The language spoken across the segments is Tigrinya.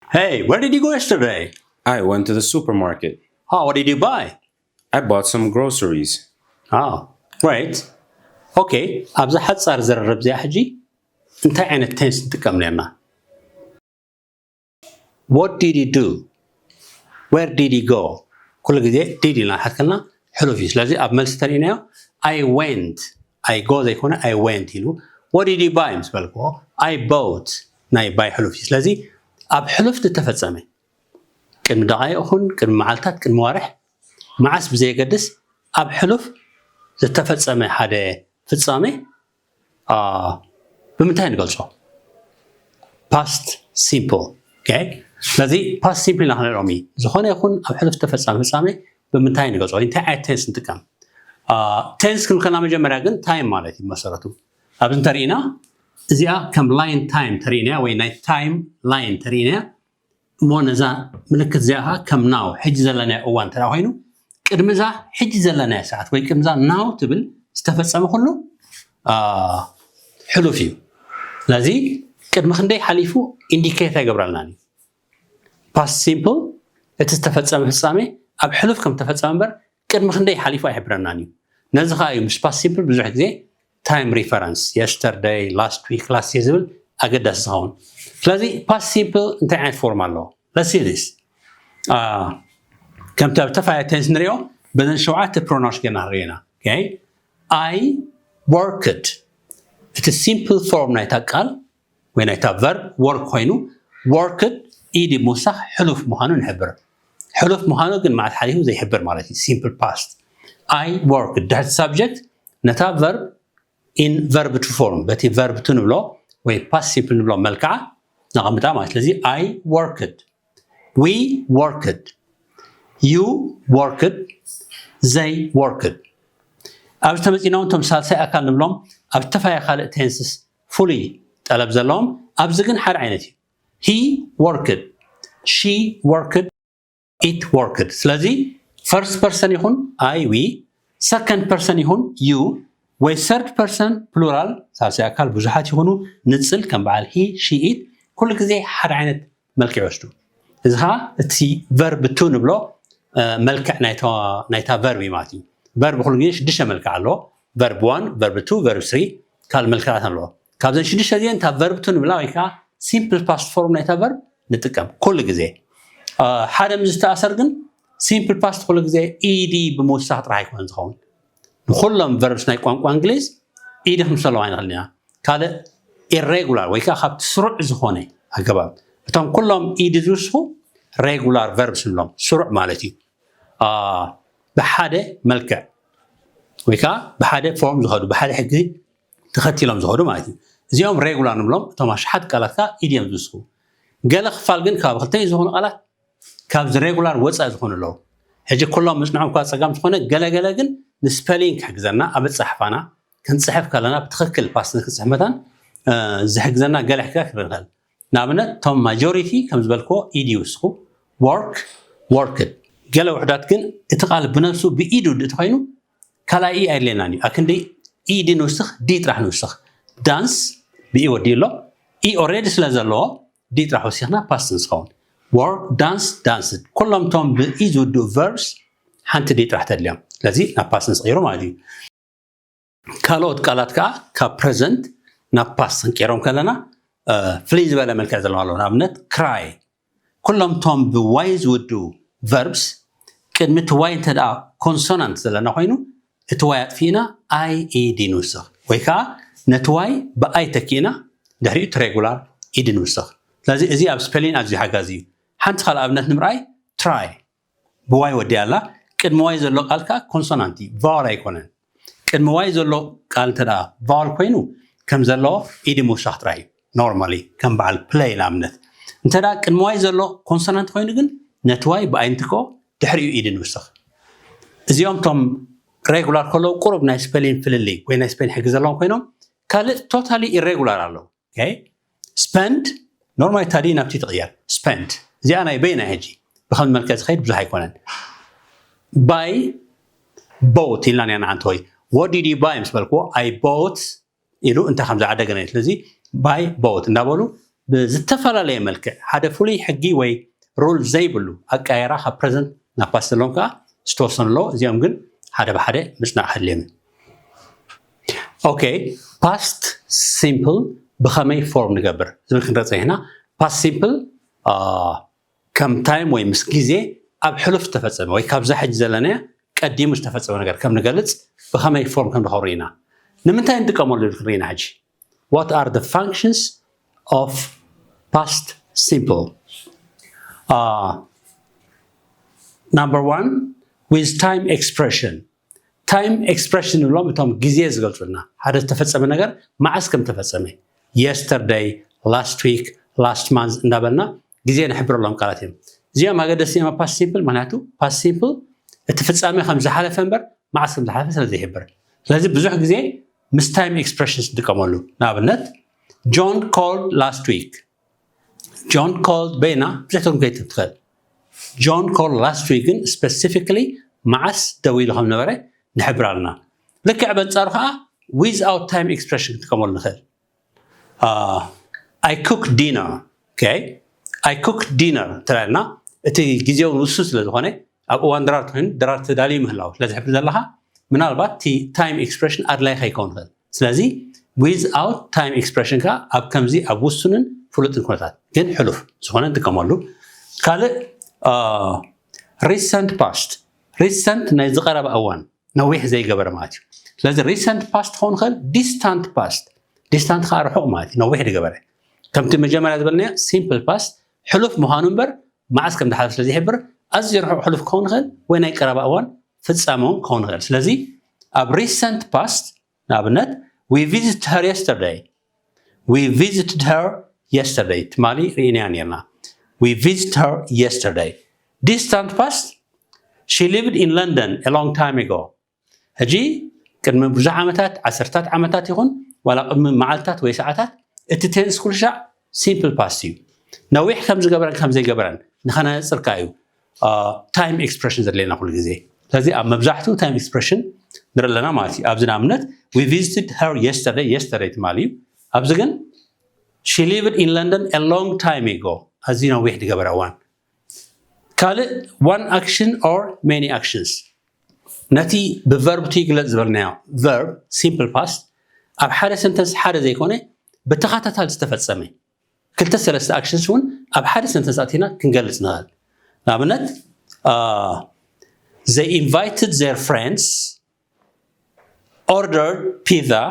Hey, where did you go yesterday? I went to the supermarket. Oh, what did you buy? I bought some groceries. Oh, great. Okay, ኣብዚ ሓጻር ዝርርብ እዚኣ ሕጂ እንታይ ዓይነት ቴንስ ንጥቀም ነርና? What did you do? Where did you go? ኩሉ ግዜ ዲድ ኢልና ሓትከልና ሕሉፍ እዩ። ስለዚ ኣብ መልሲ ተሪእናዮ I went፣ I go ዘይኮነ I went ኢሉ። What did you buy ምስ በልክዎ I bought ናይ ባይ ሕሉፍ እዩ። ስለዚ ኣብ ሕሉፍ ዝተፈጸመ ቅድሚ ደቓይቕ ይኹን ቅድሚ መዓልታት ቅድሚ ዋርሕ መዓስ ብዘየገድስ ኣብ ሕሉፍ ዝተፈጸመ ሓደ ፍጻሜ ብምንታይ ንገልጾ? Past simple። ስለዚ past simple ኢና ክንርኢ ሎሚ። ዝኾነ ይኹን ኣብ ሕሉፍ ዝተፈጸመ ፍጻሜ ብምንታይ ንገልጾ? እንታይ ዓይነት ቴንስ ንጥቀም? ቴንስ ክንከና መጀመርያ ግን ታይም ማለት እዩ መሰረቱ። ኣብዚ እንተርኢና እዚኣ ከም ላይን ታይም ተርኢናያ ወይ ናይ ታይም ላይን ተርኢናያ እሞ ነዛ ምልክት እዚኣ ከዓ ከም ናው ሕጂ ዘለናዮ እዋን እንተ ኮይኑ ቅድሚ እዛ ሕጂ ዘለናዮ ሰዓት ወይ ቅድሚ እዛ ናው ትብል ዝተፈጸመ ኩሉ ሕሉፍ እዩ። ስለዚ ቅድሚ ክንደይ ሓሊፉ ኢንዲኬት ኣይገብረልናን እዩ። ፓስት ሲምፕል እቲ ዝተፈጸመ ፍጻሜ ኣብ ሕሉፍ ከም ተፈጸመ እምበር ቅድሚ ክንደይ ሓሊፉ ኣይሕብረናን እዩ። ነዚ ከዓ እዩ ምስ ፓስት ሲምፕል ብዙሕ ግዜ ታይም ሪፈረንስ፣ የስተርደይ፣ ላስት ዊክ፣ ላስት ይር ዝብል ኣገዳሲ ዝኸውን። ስለዚ ፓስት ሲምፕል እንታይ ዓይነት ፎርም ኣለዎ? Let's see this. ከምቲ ኣብ ተፋያ ቴንስ ንሪኦ በዘን ሸውዓተ ፕሮናውንስ ገና ንሪኦ ኢና። I worked፣ እቲ ሲምፕል ፎርም ናይታ ቃል ወይ ናይታ ቨርብ ወርክ ኮይኑ፣ ወርክድ ኢዲ ምውሳኽ ሕሉፍ ምዃኑ ንሕብር። ሕሉፍ ምዃኑ ግን መዓት ሓሊፉ ዘይሕብር ማለት እዩ። ሲምፕል ፓስት። I worked ድሕርቲ ሳብጀክት ነታ ቨርብ ኢን ቨርብ ቱ ፎርም በቲ ቨርብ ቱ ንብሎ ወይ ፓስት ሲምፕል ንብሎ መልክዓ ነቐምጣ ማለት። ስለዚ I worked፣ we worked፣ you worked፣ they worked። ኣብዚ ተመፂና እውን እቶም ሳልሳይ ኣካል ንብሎም ኣብ ተፋያ ካልእ ቴንስስ ፍሉይ ጠለብ ዘለዎም፣ ኣብዚ ግን ሓደ ዓይነት እዩ። He worked፣ she worked፣ it worked። ስለዚ ፈርስት ፐርሰን ይኹን I፣ we፣ ሰከንድ ፐርሰን ይኹን you ወይ ሰርድ ፐርሰን ፕሉራል ሳልሳይ ኣካል ብዙሓት ይኹኑ ንፅል ከም በዓል he፣ she፣ it ኩሉ ግዜ ሓደ ዓይነት መልክዕ ይወስዱ። እዚ ከዓ እቲ ቨርብ ቱ ንብሎ መልክዕ ናይታ ቨርብ እዩ ማለት እዩ። ቨርብ ኩሉ ግዜ ሽዱሽተ መልክዕ ኣለዎ። ቨርብ ዋን፣ ቨርብ ቱ፣ ቨርብ ስሪ ካልእ መልክዓት ኣለዎ። ካብዘን ሽዱሽተ እዚአን እታ ቨርብ ቱ ንብላ ወይ ከዓ ሲምፕል ፓስት ፎርም ናይታ ቨርብ ንጥቀም ኩሉ ግዜ። ሓደ ምስ ዝተኣሰር ግን ሲምፕል ፓስት ኩሉ ግዜ ኢዲ ብምውሳኽ ጥራሕ ኣይኮነን ዝኸውን። ንኩሎም ቨርብስ ናይ ቋንቋ እንግሊዝ ኢዲ ክንሰሎም ኣይንኽእል ኢና። ካልእ ኢሬጉላር ወይ ከዓ ካብቲ ስሩዕ ዝኾነ ኣገባብ እቶም ኩሎም ኢዲ ዝውስኹ ሬጉላር ቨርብስ ንብሎም፣ ስሩዕ ማለት እዩ። ብሓደ መልክዕ ወይ ከዓ ብሓደ ፎርም ዝኸዱ፣ ብሓደ ሕጊ ተኸቲሎም ዝኸዱ ማለት እዩ። እዚኦም ሬጉላር ንብሎም። እቶም ኣሽሓት ቃላት ከዓ ኢዲ እዮም ዝውስኹ። ገለ ክፋል ግን ካብ ክልተ ዝኾኑ ቃላት ካብዚ ሬጉላር ወፃኢ ዝኾኑ ኣለዉ። ሕጂ ኩሎም ምፅንዖም እኳ ፀገም ዝኾነ ገለገለ ግን ንስፐሊንግ ክሕግዘና ኣብ ኣፀሓሕፋና ክንፅሕፍ ከለና ብትኽክል ፓስት ክንፅሕፍ መታን ዝሕግዘና ገለ ሕግታት ክንርኢ ንኽእል። ንኣብነት እቶም ማጆሪቲ ከም ዝበልክዎ ኢዲ ይውስኹ፣ ወርክ፣ ወርክድ። ገለ ውሕዳት ግን እቲ ቃል ብነብሱ ብኢዱ እንተኾይኑ ካልኣይ ኢ ኣይድልየናን እዩ። ኣክንዲ ኢዲ ንውስኽ፣ ዲ ጥራሕ ንውስኽ። ዳንስ ብኢ ወዲኡ ኣሎ። ኢ ኦሬዲ ስለ ዘለዎ ዲ ጥራሕ ወሲኽና ፓስት ንስኸውን። ወርክ፣ ዳንስ፣ ዳንስድ። ኩሎም እቶም ብኢ ዝውድኡ ቨርብስ ሓንቲ ዲ ጥራሕ ተድልዮም። ስለዚ ናብ ፓስት ንስቕይሩ ማለት እዩ። ካልኦት ቃላት ከዓ ካብ ፕረዘንት ናብ ፓስት ክንቀይሮም ከለና ፍልይ ዝበለ መልክዕ ዘለዎም ኣለዉ። ንኣብነት ክራይ። ኩሎም እቶም ብዋይ ዝውድኡ ቨርብስ ቅድሚ እቲ ዋይ እንተ ደኣ ኮንሶናንት ዘለና ኮይኑ እቲ ዋይ ኣጥፊእና ኣይ ኢ ዲ ንውስኽ ወይ ከዓ ነቲ ዋይ ብኣይ ተኪእና ድሕሪኡ እቲ ሬጉላር ኢዲ ንውስኽ። ስለዚ እዚ ኣብ ስፔሊን ኣዝዩ ሓጋዚ እዩ። ሓንቲ ካልእ ኣብነት ንምርኣይ ትራይ ብዋይ ወዲኣ ኣላ። ቅድሚ ዋይ ዘሎ ቃል ከዓ ኮንሶናንት እዩ፣ ቫወል ኣይኮነን። ቅድሚ ዋይ ዘሎ ቃል እንተ ደኣ ቫወል ኮይኑ ከም ዘለዎ ኢዲ ምውሳኽ ጥራይ እዩ። ኖርማሊ ከም በዓል ፕለይ ንኣብነት እንተ ደኣ ቅድሚ ዋይ ዘሎ ኮንሶናንት ኮይኑ ግን ነቲ ዋይ ብኣይ እንትክኦ ድሕሪኡ ኢዲ ንውስኽ። እዚኦም እቶም ሬጉላር ከለዉ ቁሩብ ናይ ስፔሊን ፍልልይ ወይ ናይ ስፔሊን ሕጊ ዘለዎም ኮይኖም ካልእ ቶታሊ ኢሬጉላር ኣለዉ። ስፐንድ ኖርማሊ ታዲ ናብቲ ትቕየር። ስፐንድ እዚኣ ናይ በይና ሕጂ ብከም መልክዕ ዝኸይድ ብዙሕ ኣይኮነን። ባይ ቦት ኢልና ኒያ ንዓንተ ወይ what did you buy ምስ በልክዎ I bought ኢሉ እንታይ ከም ዝዓደገ ናይ ስለዚ ባይ ቦት እንዳበሉ ብዝተፈላለየ መልክዕ ሓደ ፍሉይ ሕጊ ወይ rule ዘይብሉ ኣቀያየራ ካብ present ናብ past ዘለዎም ከዓ ዝተወሰኑ ኣለዎ። እዚኦም ግን ሓደ ብሓደ ምጽናዕ ከድልዮም እዩ። Okay, past simple ብኸመይ form ንገብር ዝብል ክንርኢ ኢና። Past simple ከም time ወይ ምስ ግዜ ኣብ ሕሉፍ ዝተፈጸመ ወይ ካብዛ ሕጂ ዘለናያ ቀዲሙ ዝተፈጸመ ነገር ከም ንገልጽ ብኸመይ form ከም ንኸብሩ ኢና። ንምንታይ ንጥቀመሉ ክንርኢ ኢና ሕጂ? What are the functions of past simple? Uh, number one, with time expression. Time expression ንብሎም እቶም ግዜ ዝገልጹልና ሓደ ዝተፈጸመ ነገር መዓስ ከም ተፈጸመ፣ yesterday, last week, last month እንዳበልና ግዜ ንሕብረሎም ቃላት እዮም። እዚኦም ኣገደስቲ እዮም ኣብ past simple፣ ምክንያቱ past simple እቲ ፍጻሜ ከም ዝሓለፈ እምበር መዓስ ከም ዝሓለፈ ስለ ዘይሕብር። ስለዚ ብዙሕ ግዜ ምስ time expressions ንጥቀመሉ። ንኣብነት John called last week። John called በይና ብዙሕ ትርጉም ከይትህብ ትኽእል። John called last week ግን specifically መዓስ ደዊሉ ከም ነበረ ንሕብር ኣለና። ልክዕ በንጻሩ ከዓ without time expression ክንጥቀመሉ ንኽእል። I cook dinner። Okay? I cook dinner እንተልና እቲ ግዜውን ውሱን ስለ ዝኾነ ኣብ እዋን ድራር ኮይኑ ድራር ተዳልዩ ምህላው ስለ ዝሕብር ዘለኻ ምናልባት እቲ time expression ኣድላይ ከይከውን ይኽእል። ስለዚ without time expression ከዓ ኣብ ከምዚ ኣብ ውሱንን ፍሉጥን ኩነታት ግን ሕሉፍ ዝኾነ ንጥቀመሉ። ካልእ recent past፣ recent ናይ ዝቐረበ እዋን ነዊሕ ዘይገበረ ማለት እዩ። ስለዚ recent past ክኸውን ይኽእል፣ distant past፣ distant ከዓ ርሑቕ ማለት እዩ፣ ነዊሕ ዝገበረ። ከምቲ መጀመርያ ዝበልናዮ simple past ሕሉፍ ምዃኑ እምበር መዓስ ከም ዝሓለፈ ስለ ዝሕብር ኣዝዩ ርሑቕ ሕሉፍ ክኸውን ይኽእል ወይ ናይ ቀረባ እዋን ፍጻመ እውን ክኸውን ይኽእል። ስለዚ ኣብ recent past ንኣብነት we visited her yesterday፣ we visited her yesterday ትማሊ ርኢናያ ነርና። We visited her yesterday። Distant past she lived in London a long time ago። ሕጂ ቅድሚ ብዙሕ ዓመታት ዓሰርታት ዓመታት ይኹን ዋላ ቅድሚ መዓልታት ወይ ሰዓታት እቲ tense ኩሉ ሻዕ simple past እዩ። ነዊሕ ከም ዝገበረን ከም ዘይገበረን ንኸነነጽር ከኣ እዩ time expression ዘድልየና ኩሉ ግዜ። ስለዚ ኣብ መብዛሕትኡ time expression ንርኢ ኣለና ማለት እዩ። ኣብዚ ንኣብነት we visited her yesterday፣ yesterday ትማሊ እዩ። ኣብዚ ግን she lived in London a long time ago፣ ኣዝዩ ነዊሕ ዝገበረ እዋን። ካልእ one action or many actions፣ ነቲ ብ verb ቱ ይግለጽ ዝበልናዮ verb simple past ኣብ ሓደ sentence ሓደ ዘይኮነ ብተኸታታሊ ዝተፈጸመ ክልተ ሰለስተ actions እውን ኣብ ሓደ sentence ኣቲና ክንገልጽ ንኽእል። ንኣብነት they invited their friends, ordered pizza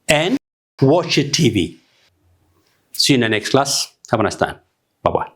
and watched T V. See you in the next class. Have a nice time. Bye bye.